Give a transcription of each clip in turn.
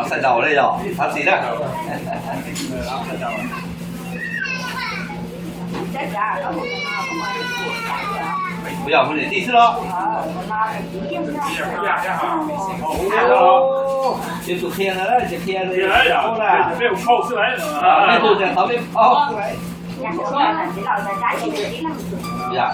Xaij daus li yog thov txim na. Kuv yog hu niam tij xwb los? Ces tus qhia no tsis qhia li, peb hu tias thov peb paub. Neb yog muam xwb os, yog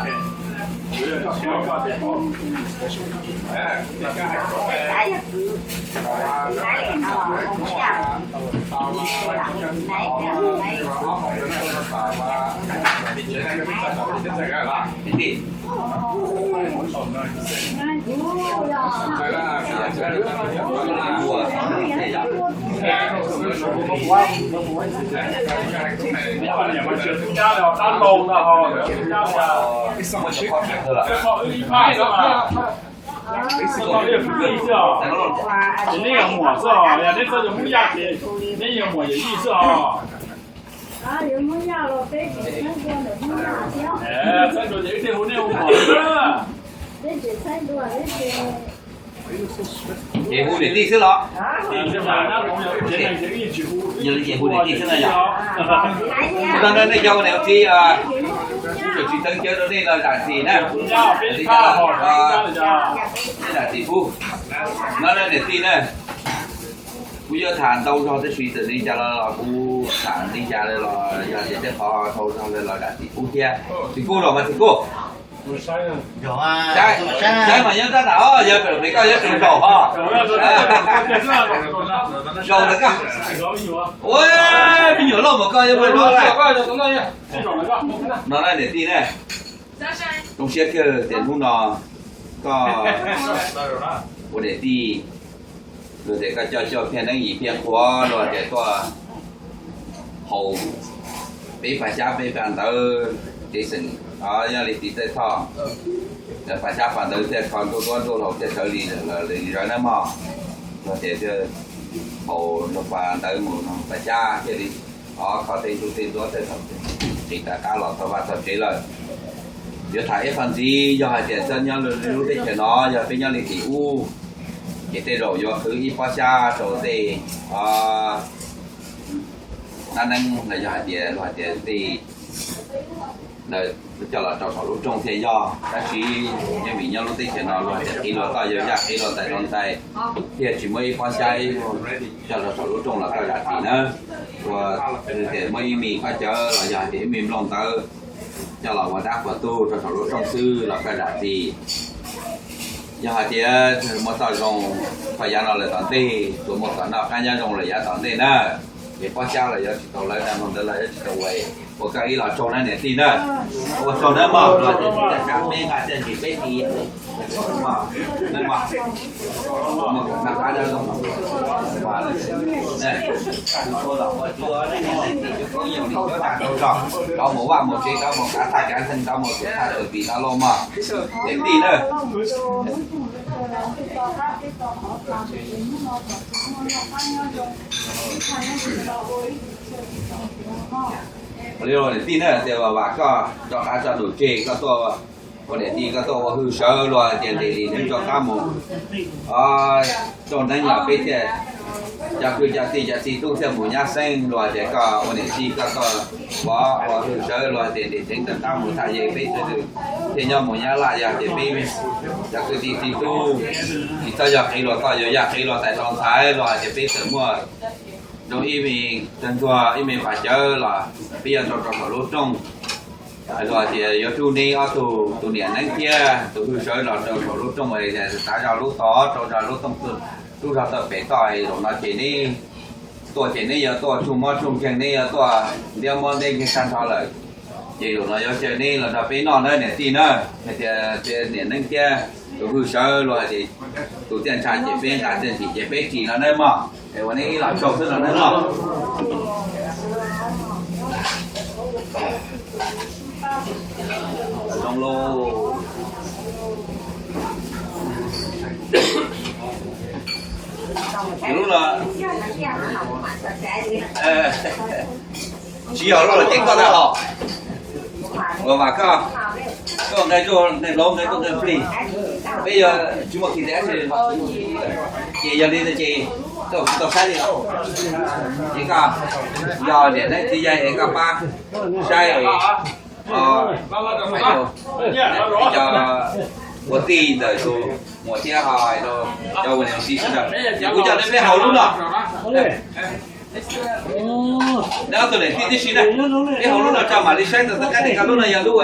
neb txhob yog Hmoob Yaj ces neb yog muam yawm yij xwb os. Ces hu niam tij xwb los? Yog li ces hu niam tij xwb na yog. Ua no nej cov ua niam tij, kuv tseem tsis teev caw rau nej los zam txim na. Zam txim pub no na niam tij na. Kuv yuav tham ntau zog tab sis txawm li cas los kuv tham li cas los yog tias tej qhov dhau zog los zam txim pub thiab. Txiv Kuj los mas Txiv Kuj. Saib mas nyob tab tom, yog pem koj yuav tsum zaum ho. Zaum ntawm koj. Ua, me nyuam loj mas koj yuav ua no. No na niam tij na. Zoo siab kawg tias hnub no koj ua niam tij, luag tias koj coj coj Phiaj Neeb Yim Phiaj Qhuav luag tias tuaj haus peb pas xyab peb pas ntawv tsev xeem, yog li Txiv Txawj Thoj, pas xyab pas ntawv thiaj kho nruab nruab nruab hlau thiaj sawv li lawm li zawv nawb mog. Luag tias haus luag pas ntawv mus pas xyab thiaj li kho tej nruab tej ntsuab tej thaum tseem rov qab los txog vaj txog tsev lawm. Yuav tham ib qho ntxiv, yog hais tias txog nyob lub teb chaws no yog peb nyob li tim ub, ces tej zaum yuav qhwv ib pob xyab rau tej dab neeb los yog hais tias luag hais tias tej coj los rau saum lub rooj thiaj yog, tab sis nyob vim nyob lub teb chaws no luag tias qiv luag txoj yog yaj qiv luag tais rau ntxais, thiaj tsis muaj ib pob xyab coj los rau saum lub rooj los koj zam txim na. Ua tias muaj ib me khaub ncaws los yog hais tias ib me nplooj ntawv coj los ua dab qhuas tug rau saum lub rooj xwb los koj zam txim. Yog hais tias muaj txoj zoo kho yav no lawm tom ntej, tsuas muaj kom noj qab nyob zoo lawm yav tom ntej na, ces pob xyab los yuav tsis tau lawv, dab neeb ntawv los yuav tsis tau ua, ua koj ib los tsaug na niam tij na. Ua tsaug nawb mog, los tias tsis txawj kav peb nqa txawj ntsis peb tis. Rov mus vaj mus tsev, rov mus kav thaj kav neeg, rov mus tus thaj tus pis no los mog, niam tij na. Li niam tij na, tias vam koj rov qab tso num tseg koj tuaj ua niam tij, koj tuaj ua hwj sawv luag tias ntes li neeb rov qab mus rau neeb los peb thiaj cov kwv cov tij cov txiv tub thiaj mus nyab xeeb, luag tias koj ua niam tij koj tuaj ua hwj sawv luag tias ntes teev rov qab mus tham yeg peb thiaj nyob mus nyab laj, yog tias peb cov kwv tij txiv tub tsis txhob yog qiv luag txoj yog yaj qiv luag tais rau ntxhais, luag tias peb txawm muaj zoo ib me tag ntsuag ib me pas cawv los peb yuav rau rau saum lub rooj. Luag tias yuav rub neb ob tug tus niam neeb thiab tus hwj sawv los rau saum lub rooj, tav zog lub tod rau zog lub rooj, rub zog tawm pem toj, zaum no ces neb tuaj ces neb yuav tuaj tsuj mob tsuj nkeeg, neb yuav tuaj ntiab mob ntiab nkeeg tag nrho lawm. Ces zaum no yuav caw neb los nrog peb noj nawb niam tij na. Hais tias niam neeb thiab tus hwj sawv luag hais tias tus tiaj ntsha ces peb nqa tiaj ntsig ces peb ris no nawb mog. Es ua neb ib los tsaug xwb no nawb mog. Zoo lauj. Lub no tsis yog lub los ces koj tau hom. Ua mas koj, koj nqe zuj nqe hlob nqe zuj nqe plig, peb yuav tsis muaj khi tes ces yog li ntawd ces koj tsis tau saib li. Ces koj yog niam neeb txiv yaig es koj pab saib cov ua tij ntawm tus muam thiab ho cov ua niam txiv sawv daws. Ces kuv coj nej peb haus lub no. Neb ob tug niam tij tib si na, peb haus lub no tso mam li saib tau kab tes koj lub no yog lub